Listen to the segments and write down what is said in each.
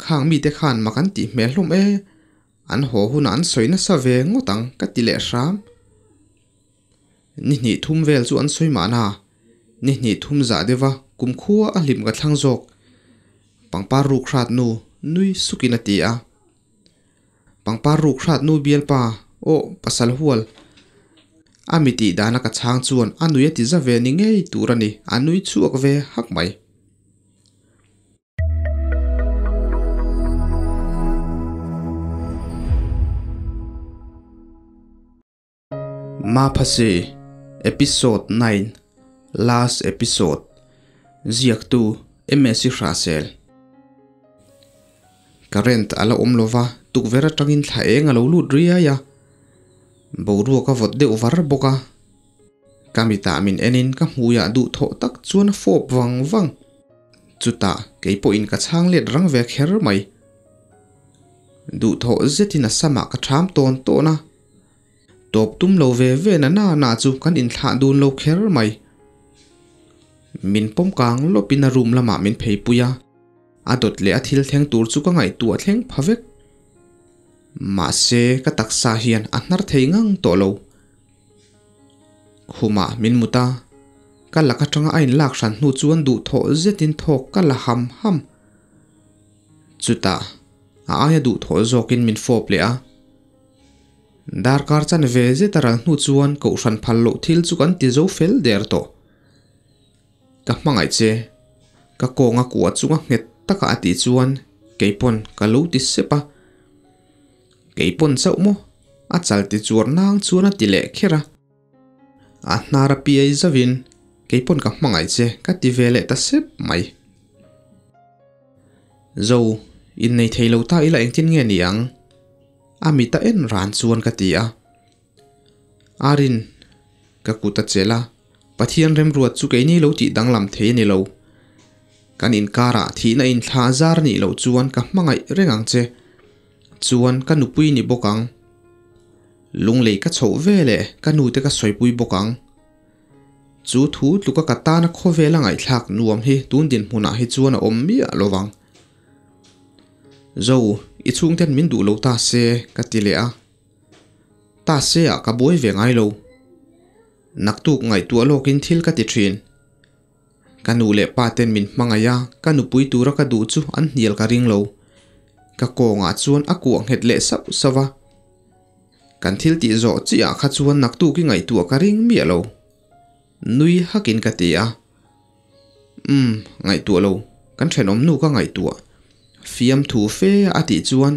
Khang mite khan mak an tih hmel hlawm e, an haw hunah an sawi nasa ve ngawt ang ka ti leh hram. Ni hnih thum vel chu an sawi mahna, ni hnih thum zah deuha kumkhua a hlim ka thlang zawk. Pangpar ruk hrat nu nui sukin a ti a. Pangpar ruk hrat nu bialpa, aw pasal hual. A mi tih dana ka chhang chuan a nui a ti za ve ni ngei tur a ni, a nui chhuak ve hak mai. Maphase Episode 9 Last Episode Ziaktu MSC Hrasel Current a la awm lova, tukverh atangin thla eng a lo lut riai a, boruak a vawt deuh var bawk a. Ka mitah min enin ka hmuiah duhthawh tak chuan a fawp vang vang. Chutah kei pawhin ka chhang let rang ve kher mai. Duhthawh zetin a samah ka ṭham tawn tawn a, tawp tum lo ve ve na na na chu kan inthlah dun lo kher mai. Min pawm kang lawpin a room lamah min pheipui a, a dawt leh a thil thleng tur chu ka ngaihtuah thleng pha vek. Mahse ka taksa hian a hnar thei ngang tawh lo. Khumah min mut a, ka lak atanga a inlak hran hnu chuan duhthawh zetin thawk ka la ham ham. Chutah a aia duhthawh zawkin min fawp leh a. Darkar chan ve zet a ral hnu chuan kohhran phal loh thil chu kan ti zo fel der tawh. Ka hmangaih che, ka kawnga kuah chunga nghet taka a tih chuan keipawn ka lo ti sep a. Keipawn chauh maw? A chal ti chuar nang chuan a ti leh kher a. A hnar a piai zauhin keipawn ka hmangaih che ka ti ve leh ta sep mai. Zo, innei thei lo ta ila engtin nge ni ang? A mit a en ran chuan ka ti a. Arin, ka kut a chelh a, Pathian remruat chu keini lo tih danglam thei a ni lo. Kan inkarah thihna inthla zar nih loh chuan ka hmangaih reng ang che. Chuan ka nupui ni bawk ang. Lunglei ka chhoh ve leh ka nute ka sawipui bawk ang. Chu thu tluka ka tana khawvela ngaihthlak nuam hi tun dinhmunah hi chuan a awm miah lo vang. Zo, i chhungten min duh lo ta se, ka ti leh a. Ta se ah ka buai ve ngai lo. Naktuk ngaihtuah lawkin thil ka ti thin. Ka nu leh pa ten min hmangaih a, ka nupui tura ka duh chu an hnial ka ring lo. Ka kawngah chuan a kuah nghet leh sauh sauh a. Kan thil tih zawh chiah kha chuan naktuk i ngaihtuah ka ring miah lo. Nui hakin ka ti a. Umm, ngaihtuah lo, kan thenawm nu ka ngaihtuah. Fiamthu fe a tih chuan,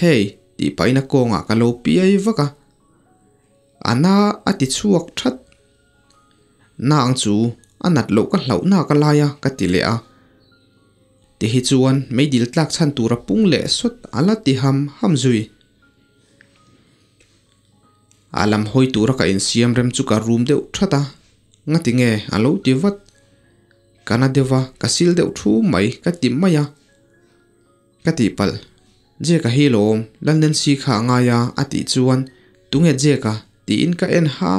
Hey, tih pahin a kawngah ka lo piai vak a. A na a ti chhuak that. Na ang chu, a nat loh ka hlauh nak a lai a, ka ti leh a. Ti hi chuan meidil tlak chhan tur a pung leh sawt a la ti ham ham zui. A lam hawi tura ka insiam rem chu ka rum deuh that a, ngati nge a lo ti vat. Ka na deuh a, ka sil deuh thu mai ka ti mai a. Ka tihpalh, Jake-a hi lawm, Lal Nancy kha a ngai a a tih chuan tunge Jake-a tiin ka en ha.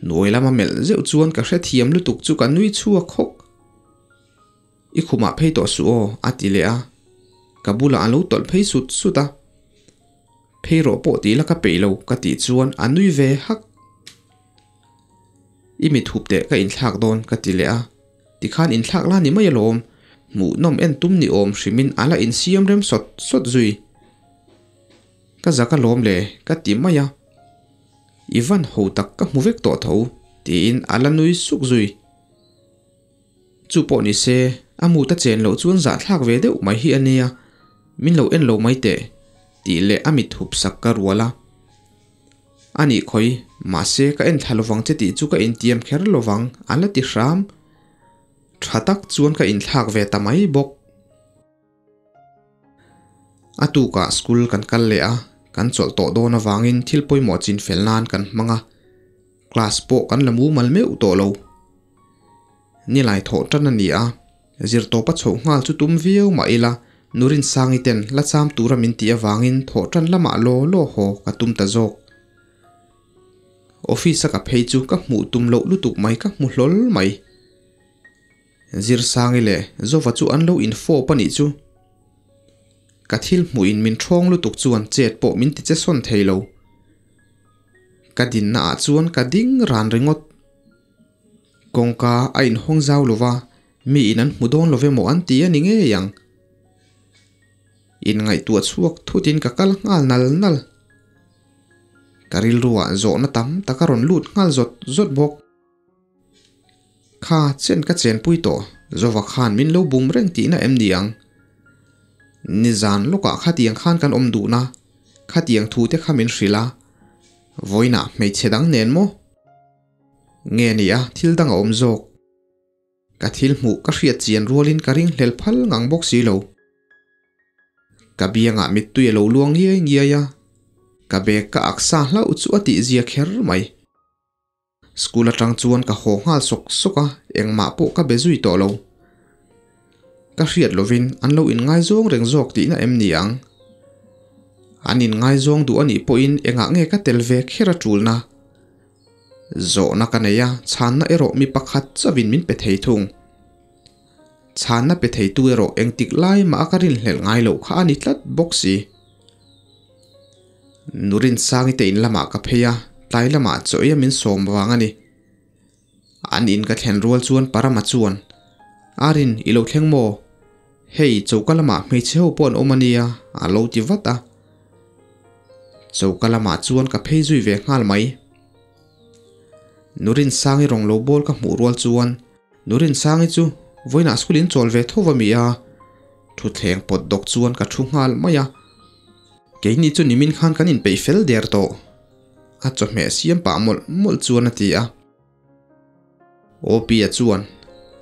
Hnuai lama melh zeuh chuan ka hrethiam lutuk chu ka nui chhuak hawk. I khumah phei tawh suh aw, a ti leh a. Ka bulah a lo tawlh phei sut sut a. Phei rawh pawh tih la ka peih lo, ka tih chuan a nui ve hak. I mit hup teh ka inthlak dawn, ka ti leh a. Tikhan inthlak la ni mai alawm, hmuhnawm en tum ni awm hrimin a la insiam rem sawt sawt zui. Ka zak alawm le, ka ti mai a. I van ho tak ka hmu vek tawh tho, tiin a la nui suk zui. Chu pawh ni se, a mut a chen loh chuan zahthlak ve deuh mai hi a nia, min lo en lo mai teh, tih leh a mit hup sak ka rual a. A nih khawi, mahse ka en thla lovang che tih chu ka intiam kher lovang, a la ti hram. Tha tak chuan ka inthlak ve ta mai bawk. A tukah school kan kal leh a, kan chawlh tawh dawn avangin thil pawimawh chin fel nan kan hmang a, class pawh kan la mumal meuh tawh lo. Nilai thawh tan a ni a, zirtawp a chhoh nghal chu tum viau mah ila Nurinsangi ten la cham tura min tih avangin thawh tan lamah law law haw ka tum ta zawk. Office a ka phei chu ka hmuh tum loh lutuk mai ka hmu hlawl mai. Zirsangi leh Zova chu an lo infawp a nih chu. Ka thil hmuh in min ṭhawng lutuk chuan chet pawh min ti che sawn thei lo. Ka dinna ah chuan ka ding ran ringawt. Kawngka a inhawng zau lo va, mi in an hmu dawn lo ve maw an ti a ni ngei ang. Inngaihtuah chhuak thutin ka kal nghal nal nal. Ka rilruah zawhna tam tak a rawn lut nghal zawt zawt bawk. Kha chen ka chenpui tawh, Zova khan min lo bum reng tihna em ni ang? Nizan lawkah khatiang khan kan awm duhna, khatiang thu te kha min hrilh a, vawiinah hmeichhe dang nen maw? Nge ni a, thil dang a awm zawk. Ka thil hmuh ka hriat chian rualin ka ringhlel phal ngang bawk si lo. Ka biangah mittui a lo luang ngiai ngiai a, ka bag ka ak sa hlauh chu a tihzia kher mai. School atang chuan ka haw nghal sawk sawk a, engmah pawh ka be zui tawh lo. Ka hriat lovin an lo inngaizawng reng zawk tihna em ni ang? An inngaizawng duh a nih pawhin engah nge ka tel ve kher a tulna? Zawhna ka nei a, chhanna erawh mi pakhat chauhin min pe thei thung. Chhanna pe theitu erawh engtik lai mah a ka rinhlelh ngai loh kha a ni tlat bawk si. Nurinsangi te in lamah ka phei a, tlai lamah chaw ei a min sawm vang a ni. An in ka thlen rual chuan Parama chuan, Arin, i lo thleng maw? Hei, choka lamah hmeichhe ho pawh an awm a nia, a lo ti vat a. Choka lamah chuan ka phei zui ve nghal mai. Nurinsangi rawn lo bawl ka hmuh rual chuan, Nurinsangi chu vawiinah school in chawl ve tho va mi a? Thutthleng pawt dawk chuan ka thu nghal mai a. Keini chu nimin khan kan inpeih fel der tawh. A chawhmeh siam pah mawlh mawlh chuan a ti a. Opi-a chuan,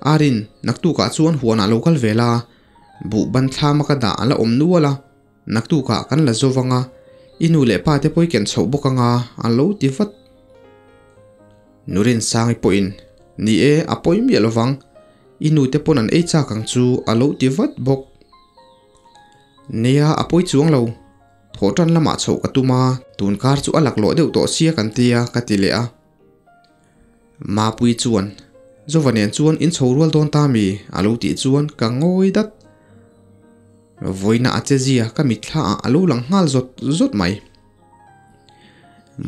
Arin, naktukah chuan huanah lo kal ve la, buh ban thlama ka dah a la awm nual a, naktukah kan la zo vang a, i nu leh pa te pawh i ken chhoh bawk ang a, a lo ti vat. Nurinsangi pawhin, Ni e, a pawi miah lo vang, i nu te pawn an ei chak ang chu, a lo ti vat bawk. Nia, a pawi chuang lo. Thawh tan lamah chhoh ka tum a, tun kar chu a laklawh deuh tawh sia kan ti a, ka ti leh a. Mapui chuan, Zova nen chuan in chho rual dawn ta mi? a lo tih chuan ka ngawi dat. Vawiina a che zia ka mitthla ah a lo lang nghal zawt zawt mai.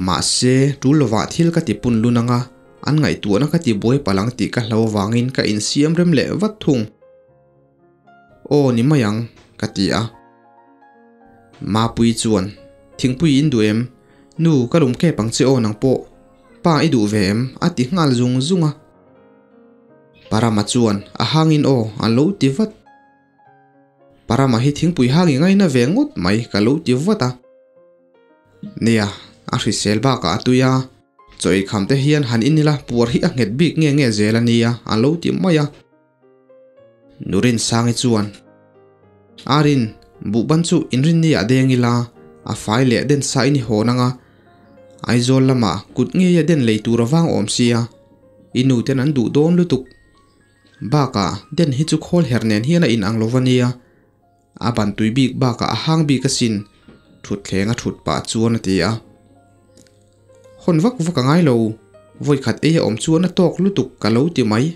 Mahse, tul lovah thil ka ti pun lun anga, an ngaihtuahna ka ti buai palh ang tih ka hlo vangin ka insiam rem leh vat thung. Aw ni mai ang, ka ti a. Mapui chuan, Thingpui in duh em? Nu, ka lum kep ang che aw nang pawh. Pa i duh ve em? a ti nghal zung zung a. Parama chuan, A hangin aw, a lo ti vat. Parama hi thingpui hang i ngaina ve ngawt mai, ka lo ti vat a. Nia, a hrisel bakah a tui a, chaw eikham te hian han in ila puar hi a nghet bik nge nge zel a nia, a lo ti mai a. Nurinsangi chuan, Arin, buhban chu inrinni ah deng ila, a fai leh den sa in i hawn anga, Aizawl lamah kut ngeia den lei tur avang awm sia, i nu ten an duh dawn lutuk. Bakah, den hi chu khawl her nen hian a inang lo va nia, a ban tui bik bakah a hang bik asin, thutthleng a thut pah chuan a ti a. Hawn vak vak a ngai lo, vawikhat ei a awm chuan a tawk lutuk ka lo ti mai.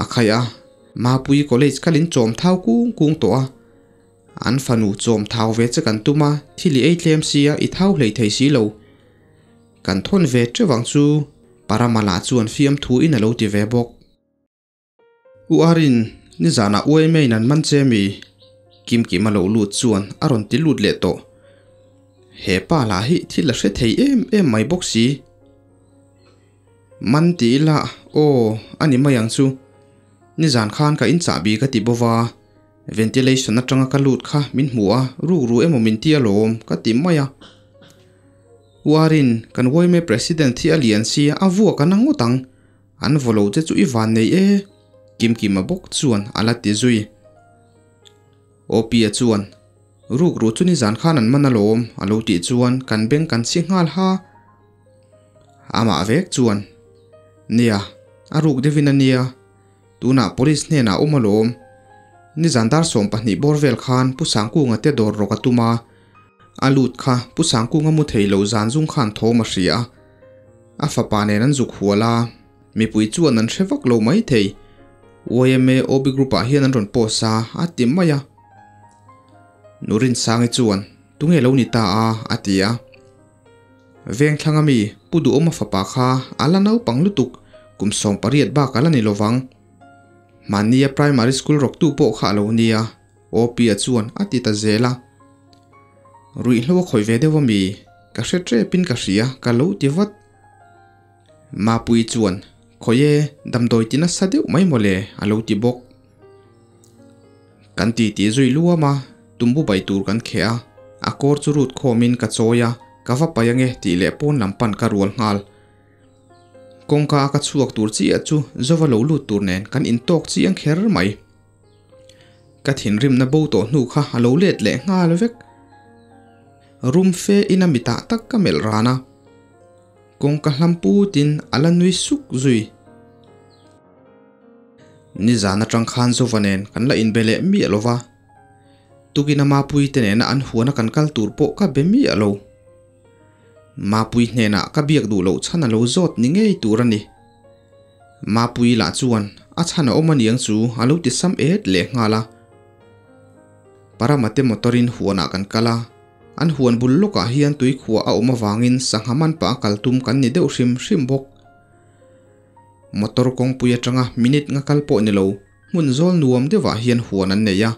A khaih a, Mapui college kalin chawm thau kung kung tawh a, an fanu chawm thau ve che kan tum a, thil i ei tlem sia i thau hlei thei si lo. Kan thawn ve teuh ang chu, Paramala chuan fiamthu in a lo ti ve bawk. U Arin, nizanah UMA in an man che mi? Kimkima lo lut chuan a rawn ti lut leh tawh. He pa lah hi thil a hre thei em em mai bawk si. Man ti ila, aw, a ni mai ang chu. Nizan khan ka inchahbi ka ti bova, ventilation atanga ka lut kha min hmu a, rukru emaw min ti alawm ka ti mai a. U Arin, kan yma president hi a lian sia, a vuak a na ngawt ang. An vaw lo che chu i van nei e, Kimkima bawk chuan a la ti zui. Opia chuan, Rukru chu nizan khan an man alawm, a lo tih chuan kan beng kan chhi nghal ha. Amah vek chuan, Nia, a ruk deuhin a nia, tunah police hnenah a awm alawm. Nizan dar 12 bawr vel khan Pu Sangkunga te dawr rawk a tum a, a lut kha Pu Sangkunga mu thei lo zan zung khan thawm a hria a. A fapa nen an zuk hual a, mipui chuan an hre vak lo mai thei. Yma OB group ah hian an rawn post a, a ti mai a. Nurinsangi chuan, Tunge lo ni ta a? a ti a. Vengthlang ami Pu Duhawma fapa kha a la naupang lutuk, kum 18 bak a la ni lovang. Mahnia primary school rawktu pawh kha a lo nia, Opia chuan a ti ta zel a. Ruihhlo a khawih ve deuh ami? Ka hre tepin ka hria, ka lo ti vat. Mapuii chuan, Khawi e, damdawi ti nasa deuh mai mawle, a lo ti bawk. Kan titi zui luam a, tumbu bai tur kan kheh a, a kawr chu rut khawmin ka chawi a, ka va pai ange tih leh pawn lam pan ka rual nghal. Kawngka a ka chhuak tur chiah chu Zova lo lut tur nen kan intawk chiang kher mai. Ka thinrimna bo tawh hnu kha a lo let leh nghal vek. Rum fe in a mitah tak ka melh ran a. Kawngka hlam putin a la nui suk zui. Nizan atang khan Zova nen kan la inbe leh miah lo va. Tukin a Mapuii te nena an huana kan kal tur pawh ka be miah lo. Mapuii hnenah ka biak duh loh chhan a lo zawt ni ngei tur a ni. Mapuii lah chuan a chhan a awm aniang chu a lo ti sam et leh nghal a. Paramate motor-in huanah kan kal a, an huan bul lawkah hian tuikhuah a awm avangin sangha man pah a kal tum kan ni deuh hrim hrim bawk. Motor kawngpui atanga minute nga kal pawh ni lo, hmun zawl nuam deuhah hian huan an nei a.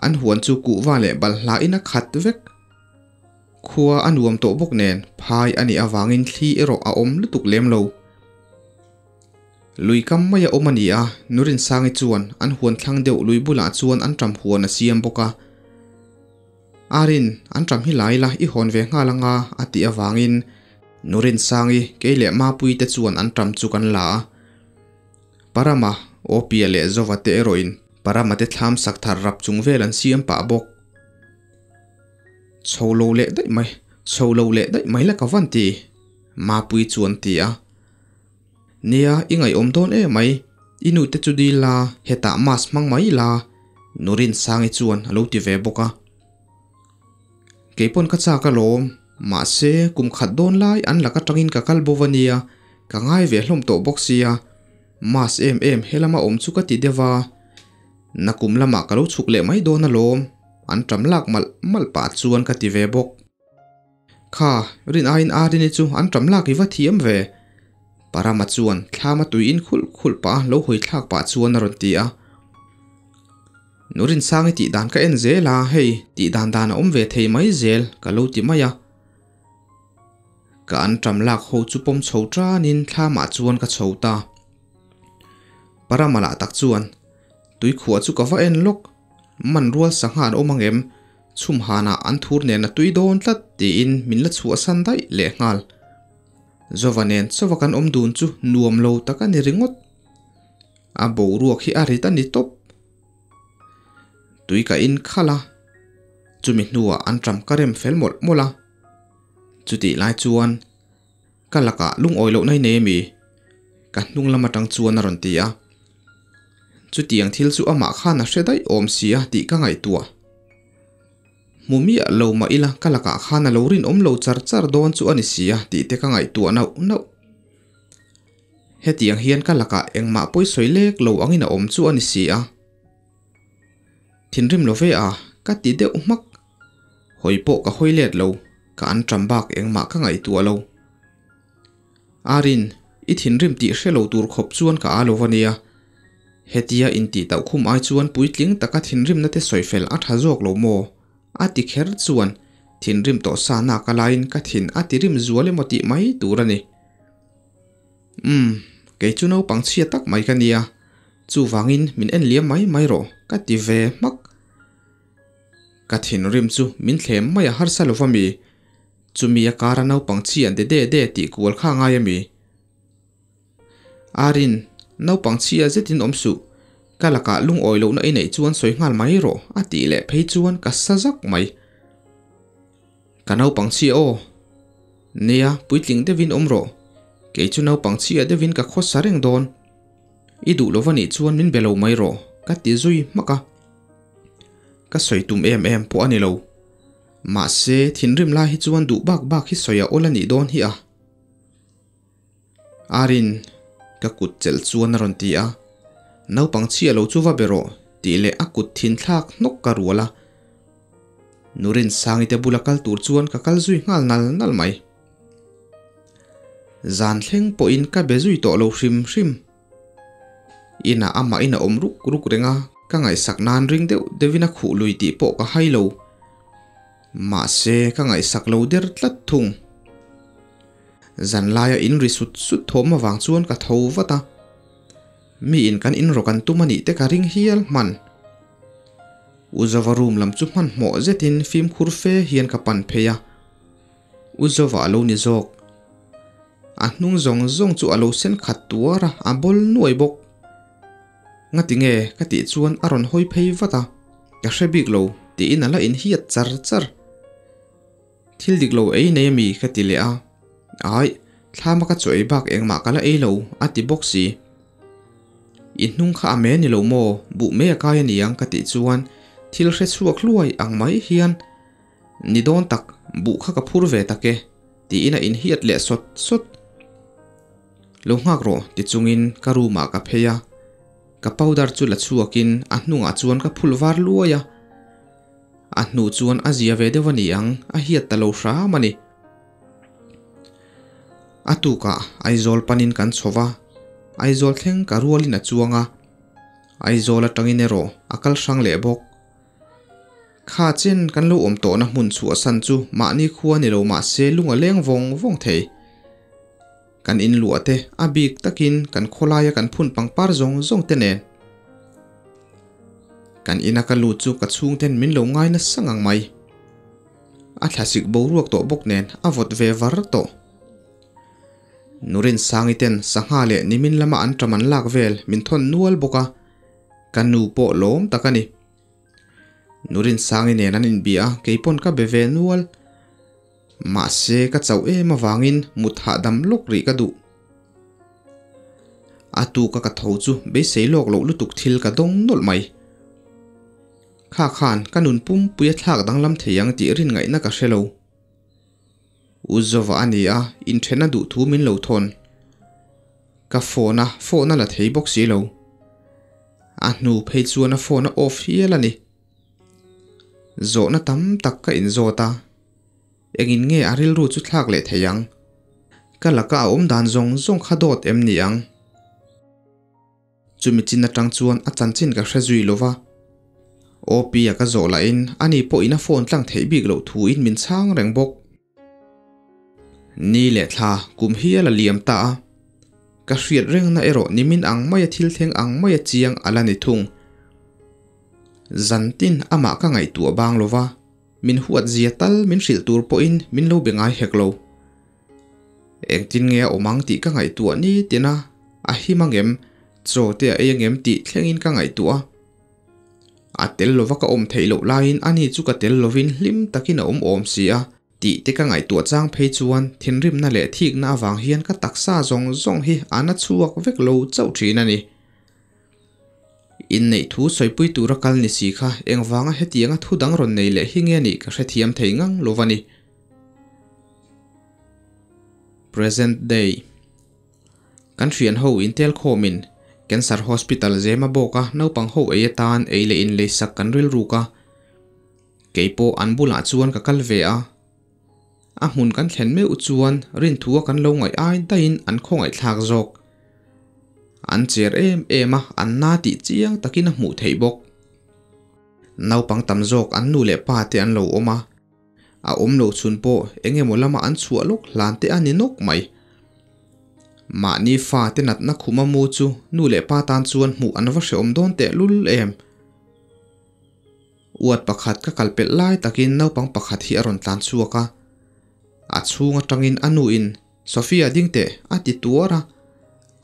An huan chu kuhva leh balhla in a khat vek. Khua a nuam tawh bawk nen phai a nih avangin thli erawh a awm lutuk lem lo. Lui kam mai a awm a ni a, Nurinsangi chuan an huan thlang deuh lui bulah chuan an ṭam huan a siam bawk a. Arin, an ṭam hi lai la i hawn ve nghal anga a tih avangin Nurinsangi, kei leh Mapuii te chuan an ṭam chu kan la a. Parama, Awpia leh Zova te erawhin Parama te thlam sak thar rap chung vel an siam pah bawk. Chho lo leh daih mai, chho lo leh daih mai la ka van ti, Mapuii chuan ti a. Nia, i ngaihawm dawn e mai, i nu te chu dil la, hetah mask hmang mai la, Nurinsangi chuan a lo ti ve bawk a. Keipawn ka chak alawm, mahse kum khat dawn lai an lak atangin ka kal bo va nia, ka ngai ve hlawm tawh bawk sia, mask em em helama awm chu ka ti deuh a. Nakum lamah ka lo chhuk leh mai dawn alawm, an ṭam lak malh malh pah chuan ka ti ve bawk. Kha, rin aiin Arini chu an ṭam lak i va thiam ve. Parama chuan thlama tui in khulh khulh pah a lo hawi thlak pah chuan a rawn ti a. Nurinsangi tih dan ka en zel a, hei tih dan dan a awm ve thei mai zel ka lo ti mai a. Ka an ṭam lak ho chu pawm chho ṭanin thlamah chuan ka chho ta. Parama lah tak chuan Tuikhuah chu ka va en lawk, man rual sangha an awm ang em? Chhum hanah an thur nen a tui dawn tlat tiin min la chhuahsan daih lehnghal. Zova nen chauha kan awm dun chu nuam lo tak a ni ringawt. A boruak hi a rit a ni tawp. Tui ka in khalh a, chumi hnuah an ṭam ka rem fel mawlh mawlh a. Chutih lai chuan Ka lakah lungawi lohna i nei ami? Ka hnung lam atang chuan a rawn ti a. Chutiang thil chu amah khan a hre daih awm si a tih ka ngaihtuah. Hmu miah lo mah ila ka lakah khan a lo rinawm lo char char dawn chu a ni si a tih te ka ngaihtuah nauh nauh. Hetiang hian ka lakah engmah pawisawi lek lo angin a awm chu a ni si a. Thinrim lo ve a, ka ti deuh hmak. Hawi pawh ka hawi let lo, ka an ṭam bak engmah ka ngaihtuah lo. Arin, i thinrim tih hre lo tur khawp chuan ka â lo va nia. Hetia intih tauh khum ai chuan puitling taka thinrimna te sawi fel a ṭha zawk lo maw? A ti kher chuan thinrim tawh sa nak a laiin ka thin a ti rim zual emaw tih mai tur a ni. Umm, kei chu naupang chhia tak mai ka nia, chuvangin min en liam mai mai rawh ka ti ve hmak. Ka thinrim chu min thlem mai a harsa lo va mi? Chumi a kara naupang chi an de de de tih kual kha ngai a mi? Arin, naupang chi a zetin awm suh. Ka lakah lungawi lohna i neih chuan sawi nghal mai rawh a tih leh phei chuan ka sa zak mai. Ka naupang chi aw. Nia, puitling deuhin awm rawh. Kei chu naupang chi a deuhin ka khawsa reng dawn. I duh lova nih chuan min be lo mai rawh ka ti zui hmak a. Ka sawi tum em em pawh a ni lo. Mahse, thinrim lai hi chuan duh bak bak hi sawi a awl a nih dawn hi a. Arin, ka kut chelh chuan a rawn ti a. Naupang chhia lo chu va be rawh tih leh a kut thin thlak hnawk ka rual a. Nurinsangi te bula kal tur chuan ka kal zui nghal nal nal mai. Zan thleng pawhin ka be zui tawh lo hrim hrim. Inah amah in a awm ruk ruk reng a, ka ngaihsak nan ring deuh deuhin a khuh lui tih pawh ka hai lo. Mahse ka ngaihsak lo der tlat thung. Zanlaia in ri sut sut thawm avang chuan ka tho vat a. Miin kan in rawk an tum a nih te ka ring hial hman. U Zova room lam chu hmanhmawh zetin fimkhur fe hian ka pan phei a. U Zova a lo ni zawk. A hnung zawng zawng chu a lo sen khat tuar a, a bawl nuai bawk. Ngati nge ka tih chuan a rawn hawi phei vat a, ka hre bik lo tiin a la inhiat char char. Thil dik lo ei nei ami ka ti leh a, Aih, thlama ka chaw ei bak engmah ka la ei lo a ti bawk si. I hnung kha a me ni lo maw, buh mai a kai a niang ka tih chuan thil hre chhuak hluai ang mai hian Ni dawn tak, buh kha ka phur ve tak e tiin a inhiat leh sawt sawt. Lo nghak rawh ti chungin ka room ah ka phei a, ka powder chu la chhuakin a hnungah chuan ka phul var luai a. A hnu chuan a zia ve deuh a ni ang, a hiat ta lo hram a ni. A tukah Aizawl panin kan chho va, Aizawl thleng ka rualin a chuang a, Aizawl atangin erawh a kal hrang leh bawk. Kha chen kan lo awm tawhna hmun chhuahsan chu mahni khua ni lo mahse lung a leng vawng vawng thei. Kan inluah te a bik takin kan khawlaia kan phun pangpar zawng zawng te nen. Kan ina ka lut chu ka chhungten min lo ngai nasa ngang mai. A thlasik boruak tawh bawk nen a vawt ve var tawh. Nurinsangi ten sangha leh nimin lama an ṭam an lak vel min thawn nual bawk a, ka nu pawh lawm tak a ni. Nurinsangi nen an inbia a, keipawn ka be ve nual. Mahse ka chauh em avangin mut hahdam lawk rih ka duh. A tuka ka tho chu beisei lawk loh lutuk thil ka dawng nawlh mai. Kha khan ka nun pumpui a thlak danglam thei ang tih rin ngaihna ka hre lo. U Zova a ni a, inthen a duh thu min lo thawn. Ka phone a, phone a la thei bawk si lo. A hnu phei chuan a phone a off hial a ni. Zawhna tam tak ka inzawt a. Engin nge a rilru chu thlak leh thei ang? Ka laka a awm dan zawng zawng kha dawt em ni ang? Chumi chin atang chuan a chanchin ka hre zui lo va. OP a ka zawh lahin ani pawhin a phone tlang theih bik loh thuin min chhang reng bawk. Ni leh thla kum hi a la liam ta a, ka hriat rengna erawh nimin ang maia thil thleng ang maia chiang a la ni thung. Zantin amah ka ngaihtuah bang lo va. Min huat zia tal min hrilh tur pawhin min lo be ngai hek lo. Engtin nge a awm ang tih ka ngaihtuah ni tin a, a him angem, chaw te a ei angem tih thlengin ka ngaihtuah a. A tel lova ka awm theih loh laiin ani chu ka tel lovin hlim takin a awm awm si a tih te ka ngaihtuah chang phei chuan thinrimna leh thikna avang hian ka taksa zawng zawng hi a na chhuak vek lo chauh thin a ni. Inneih thu sawipui tura kal ni si kha engvanga hetianga thu dang rawn nei leh hi nge nih ka hrethiam thei ngang lo va ni. Present day. Kan hrian ho intel khawmin Cancer Hospital zema bawka naupang ho ei atan ei leh in leisak kan rilruk a. Keipawh an bulah chuan ka kal ve a. A hmun kan thlen meuh chuan rinthua kan lo ngaih ai daihin an khawngaihthlak zawk. An cher em em a, an na tih chiang takin a hmuh theih bawk. Naupang tam zawk an nu leh pa te an lo awm a, a awm lo chhun pawh eng emaw lama an chhuah lawk hlan te a ni nawk mai. Mahni fa te natna khuma mu chu nu leh pa tan chuan hmuh an va hrehawm dawn tehlul em. Uat pakhat ka kal pelh lai takin naupang pakhat hi a rawn tlan chhuak a, a chhung atangin a nuin Sophia ding teh a ti tuar a,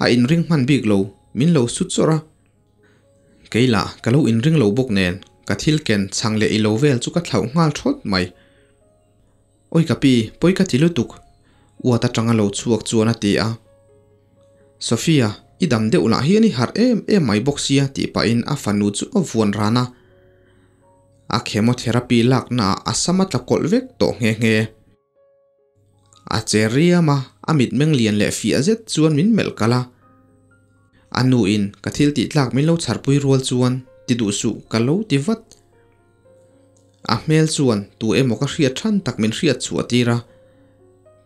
a inring hman bik lo, min lo su chawrh a. Keilah ka lo inring lo bawk nen ka thil ken chhang leh i lo vel chu ka thlauh nghal thawt mai. Awi ka pi, pawi ka ti lutuk, uat atanga lo chhuak chuan a ti a. Sophia, i dam deuh lah hian i harh em em mai bawk sia tih pahin a fanu chu a vuan ran a. A chemotherapy laknaah a sam a tla kawlh vek tawh nghe nghe. A che riam a, a mitmeng lian leh fiah zet chuan min melh kalh a. A nuin ka thil tih tlak min lo chharpui rual chuan ti duh suh ka lo ti vat. A hmel chuan tu emaw ka hriat than tak min hriat chhuah tir a,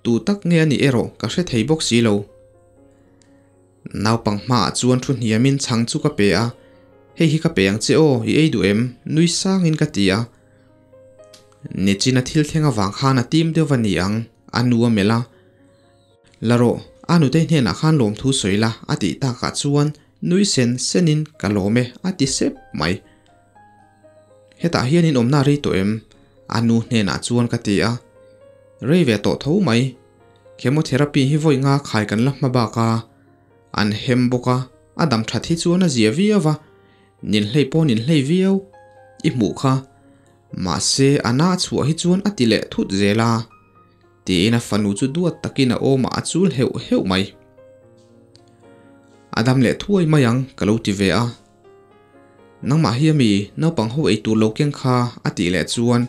tu tak nge a nih erawh ka hre thei bawk si lo. Naupang hmaah chuan thu hniamin chhang chu ka pe a, Hei hi ka pe ang che aw, i ei duh em? nui sangin ka ti a. Nichina thil thleng avang khan a tim deuh va ni ang, a nu a melh a. La rawh, a nutei hnenah khan lawmthu sawi la a tih takah chuan nui sen senin ka lawm e a ti sep mai. Hetah hian in awmna rei tawh em? A nu hnenah chuan ka ti a. Rei ve tawh tho mai. Chemotherapy hi vawi nga khai kan la hma bak a, an hem bawk a, a dam that hi chuan a zia viau a, nin hlei pawh nin hlei viau. I hmuh kha. Mahse a na chhuah hi chuan a ti leh thut zel a. Tiin a fanu chu duat takin a awmah a chul heuh heuh mai. A dam leh thuai mai ang ka lo ti ve a. Nangmah hi ami naupang ho ei tur lo keng kha a tih leh chuan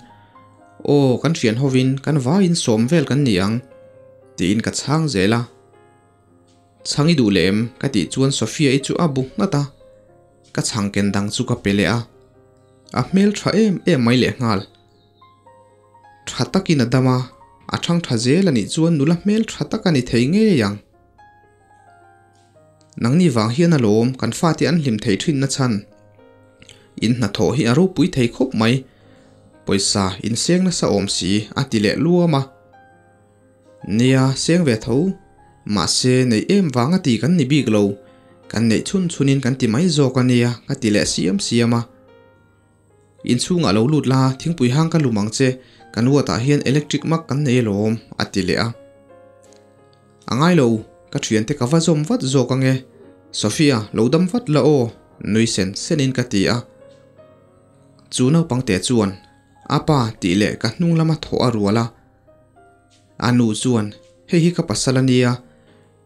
Aw kan hrian hovin kan vaiin sawm vel kan ni ang tiin ka chhang zel a. Chhang i duh leh em? ka tih chuan Sophia-i chu a bu nghat a, ka chhang ken dang chu ka pe leh a. A hmel tha em em mai lehnghal. Tha takin a dam a, a thang tha zel a nih chuan nula hmel tha tak a ni thei ngei ang. Nangni vang hian alawm kan fate an hlim thei thin na chhan. In hnathawh hi a ropui thei khawp mai. Pawisa in seng nasa awm si a ti leh luam a. Nia, seng ve tho. Mahse, neih em vang a ti kan ni bik lo. Kan neih chhun chhunin kan ti mai zawk a nia ka ti leh siam siam a. Inchhungah lo lut la, thingpui hang ka lum ang che, kan ward-ah hian electric mak kan nei alawm, a ti leh a. A ngai lo, ka thiante ka va zawm vat zawk ang e. Sophia, lo dam vat la aw, nui sen senin ka ti a. Chu naupang te chuan, A pa, tih leh ka hnung lama thawh a rual a. A nu chuan, Hei hi ka pasal a nia,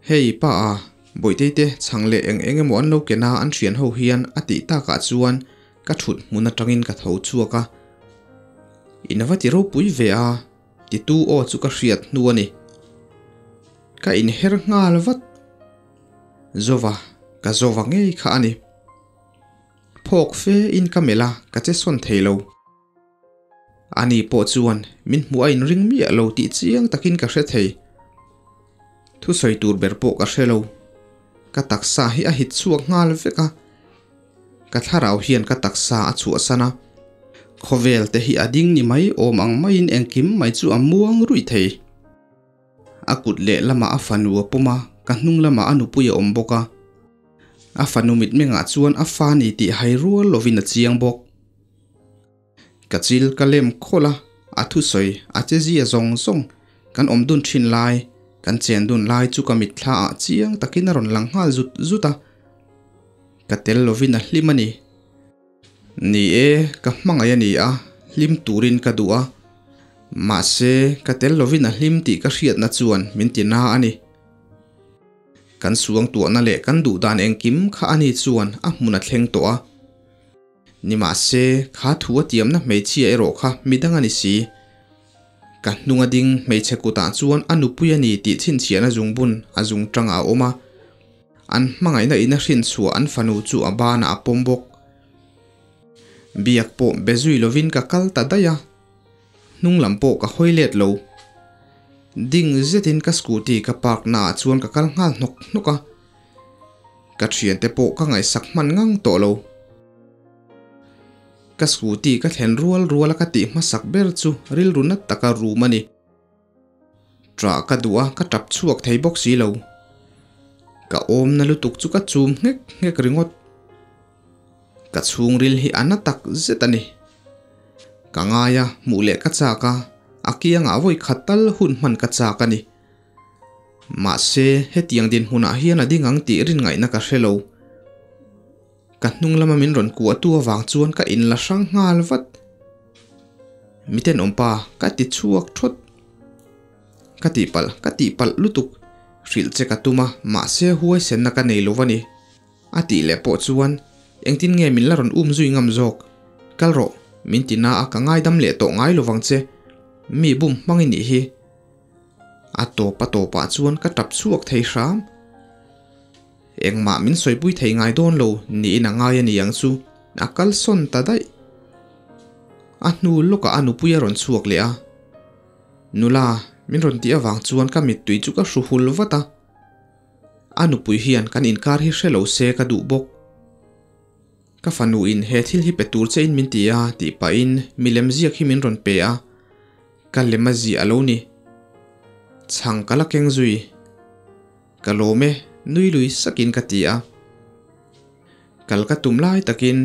Hei pa a, Bawihtei te chhang leh eng eng emaw an lo ken a an hrian ho hian a tih takah chuan ka thut hmun atangin ka tho chhuak a. In va ti ropui ve a, titu aw chu ka hriat hnu a ni. Ka inher nghal vat. Zova, ka Zova ngei kha a ni. Phawk fe in ka melh a, ka che sawn thei lo. Ani pawh chuan min hmuh a inring miah lo tih chiang takin ka hre thei. Thusawi tur ber pawh ka hre lo. Ka taksa hi a hit chhuak nghal vek a. Ka thlarau hian ka taksa a chhuahsan a. Khawvel te hi a ding ni mai awm ang maiin engkim mai chu a muang ruih thei. A kut leh lamah a fanu a pawm a, ka hnung lamah a nupui a awm bawk a. A fanu mitmengah chuan a fa ni tih hai rual lovin a chiang bawk. Ka chil ka lem khawlh a, a thusawi a che zia zawng zawng kan awm dun thin lai, kan chen dun lai chu ka mitthla ah chiang takin a rawn lang nghal zut zut a. Ka tel lovin a hlim a ni. Ni e, ka hmangaih a ni a, hlim turin ka duh a. Mahse, ka tel lovin a hlim tih ka hriatna chuan min ti na a ni. Kan suangtuahna leh kan duh dan engkim kha ani chuan a hmun a thleng tawh a. Nimahse, kha thu a tiamna hmeichhia erawh kha midang a ni si. Ka hnunga ding hmeichhe kutah chuan a nupui a ni tih chhinchhiahna zungbun a zung tangah a awm a. An hmangaihna in a hrinchhuah an fanu chu a banah a pawm bawk. Biak pawh be zui lovin ka kal ta daih a, hnung lam pawh ka hawi let lo. Ding zetin ka scooty ka park naah chuan ka kal nghal hnawk hnawk a. Ka thiante pawh ka ngaihsak hman ngang tawh lo. Ka scooty ka thlen rual rual a ka tih hmasak ber chu rilru nat taka rum a ni. Ṭah ka duh a, ka ṭap chhuak thei bawk si lo. Ka awmna lutuk chu ka chum nghek nghek ringawt. Ka chhungril hi a na tak zet a ni. Ka ngai a, hmuh leh ka chak a, a kiangah vawi khat tal hun hman ka chak a ni. Mahse, hetiang dinhmunah hian a ding ang tih rin ngaihna ka hre lo. Ka hnung lama min rawn kuahtu avang chuan ka inla hrang nghal vat. Miten awmpa, ka ti chhuak thawt. Ka tihpalh, ka tihpalh lutuk. Hrilh che ka tum a, mahse huaisenna ka nei lo va ni. A tih leh pawh chuan, Engtin nge min la rawn um zui ngam zawk? Kal rawh, min ti na a, ka ngaidam leh tawh ngai lovang che. Mi bum hmang i nih hi. A tawp a tawpah chuan ka tap chhuak thei hram. Engmah min sawipui thei ngai dawn lo niin a ngai a ni ang chu, a kal sawn ta daih. A hnu lawkah a nupui a rawn chhuak leh a. Nula, min rawn tih avang chuan ka mittui chu ka hru hul vat a. A nupui hian kan inkar hi hre lo se ka duh bawk. Ka fanu in he thil hi pe tur che in min ti a tih pahin milem ziak hi min rawn pe a, ka lem a ziah a lo ni. Chhang ka la keng zui. Ka lawm e, nui lui sakin ka ti a. Kal ka tum lai takin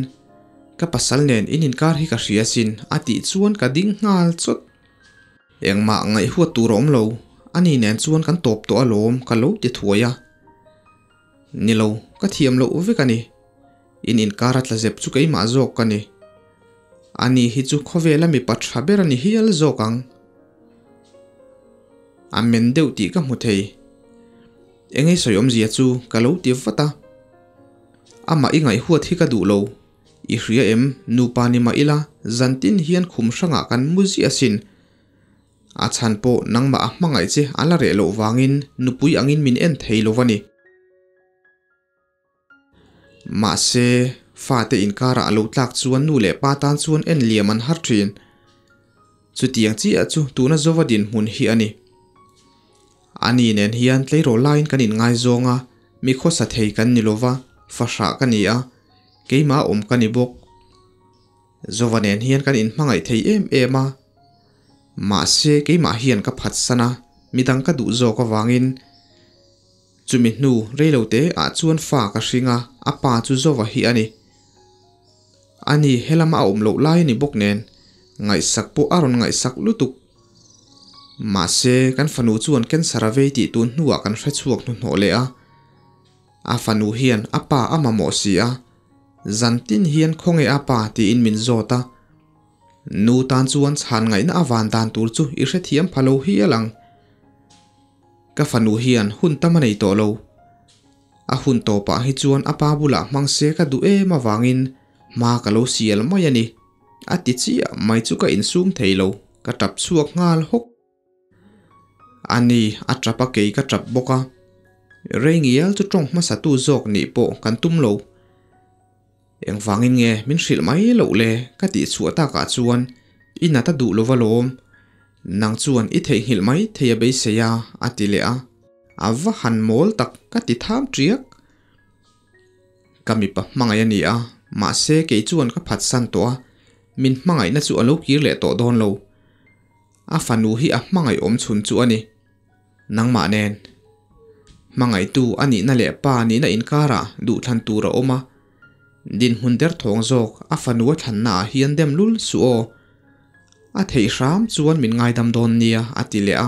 ka pasal nen in inkar hi ka hria sin a tih chuan ka ding nghal chawt. Engmah ngaihhuat tur a awm lo, ani nen chuan kan tawp tawh alawm ka lo ti thuai a. Ni lo, ka thiam loh vek a ni. In inkar a tla zep chu keimah zawk ka ni. Ani hi chu khawvela mipa tha ber a ni hial zawk ang. A men deuh tih ka hmu thei. Engei sawi awmzia chu ka lo ti vat a. Amah i ngaihhuat hi ka duh lo. I hria em, nupa ni mah ila, zantin hian khum hrangah kan mu ziah asin. A chhan pawh nangmah a hmangaih che a la reh loh vangin nupui angin min en thei lo va ni. Mahse, fate inkarah a lo tlak chuan nu leh pa tan chuan en liam an har thin. Chutiang chiah chu tuna Zova dinhmun hi a ni. Ani nen hian tleirawl laiin kan inngaizawng a, mi khawsa thei kan ni lova, fahrah ka ni a, keimah awm ka ni bawk. Zova nen hian kan inhmangaih thei em em a, mahse keimah hian ka phatsan a, midang ka duh zawk avangin chumi hnu reilote ah chuan fa ka hring a, a pa chu Zova hi a ni. Ani helama a awm loh lai a ni bawk nen, ngaihsak pawh a rawn ngaihsak lutuk. Mahse, kan fanu chuan cancer a vei tih tun hnuah kan hre chhuak hnuhnawh leh a. A fanu hian a pa a mamawh si a, zantin hian khawnge a pa tiin min zawt a. Nu tan chuan chhan ngaihna a van dan tur chu i hrethiam pha lo hial ang. Ka fanu hian hun tam a nei tawh lo. A hun tawpah hi chuan a pa bulah hmang se ka duh em avangin hma ka lo sial mai a ni. A ti chiah mai chu ka insum thei lo, ka tap chhuak nghal hawk. A ni, a tap a kei ka tap bawk a. Rei ngial chu tawng hmasa tu zawk nih pawh kan tum lo. Engvangin nge min hrilh mai loh le ka tih chhuah takah chuan i nat a duh lova lawm. Nang chuan i theihnghilh mai thei a beisei a, a ti leh a. A va han mawl tak ka ti tham tiak. Ka mipa hmangaih a ni a, mahse kei chuan ka phatsan tawh a, min hmangaihna chu a lo kir leh tawh dawn lo. A fanu hi a hmangaih awm chhun chu a ni. Nangmah nen. Hmangaihtu a nihna leh pa nihna inkarah duhthlan tur a awm a, dinhmun derthawng zawk a fanu a thlanna ah hian dem lul suh aw. A theih hram chuan min ngaidam dawn nia a ti leh a.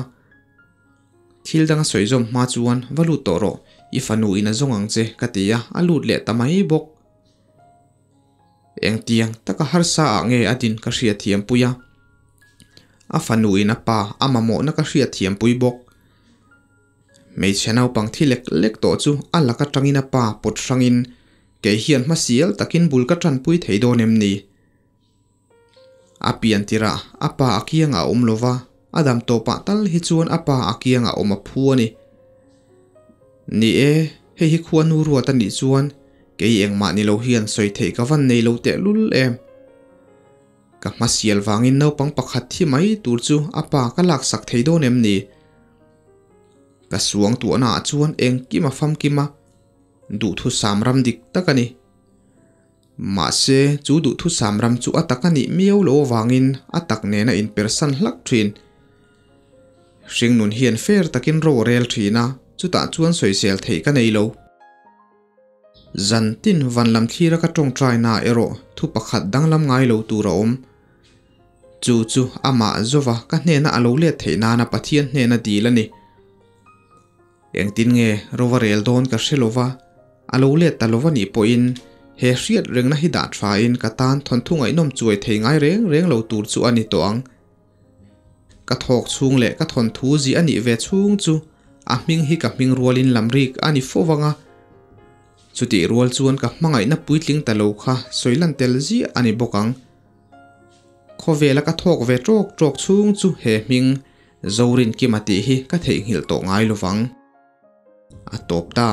Thil dang a sawi zawm hma chuan va lut tawh rawh, i fanu in a zawng ang che ka ti a, a lut leh ta mai bawk. Engtiang taka harsa ah nge a din ka hriatthiam pui a, a fanu in a pa a mamawhna ka hriatthiam pui bawk. Hmeichhe naupang thi lek lek tawh chu a lak atangin a pa pawt hrangin kei hian hmasial takin bul ka tanpui thei dawn em ni? A pian tirah a pa a kiangah a awm lo va, a dam tawpah tal hi chuan a pa a kiangah awm a phu a ni. Ni e, hei hi khua nu ruat a nih chuan kei engmah ni lo hian sawi theih ka van nei lo tehlul em. Ka hmasial vangin naupang pakhat thi mai tur chu a pa ka laksak thei dawn em ni? Ka suang tuahnaah chuan engkim a famkim a, duhthusam ram dik tak a ni. Mahse, chu duhthusam ram chu a tak a nih miau lo avangin a tak nen a inpersan hlak thin. Hringnun hian fair takin ro a rel thin a, chutah chuan sawisel theih ka nei lo. Zantin van lam thlira ka tawngtaina erawh thu pakhat danglam ngai lo tur a awm. Chu chu amah zova ka hnena a lo let theih nana Pathian hnena dil a ni. Engtin nge rova rel dawn ka hre lova, a lo let ta lova nih pawhin he hriat rengna hi dah thain ka tan thawnthu ngaihnawm chuai thei ngai reng reng lo tur chu a ni tawh ang. Ka thawk chhung leh ka thawnthu zi a nih ve chhung chu a hming hi ka hming rualin lam rik a ni fo vang a. Chutih rual chuan ka hmangaihna puitling ta lo kha sawi lan tel ziah a ni bawk ang. Khawvela ka thawk ve tawk tawk chhung chu he hming Zorin Kima tih hi ka theihnghilh tawh ngai lovang. A tawp ta.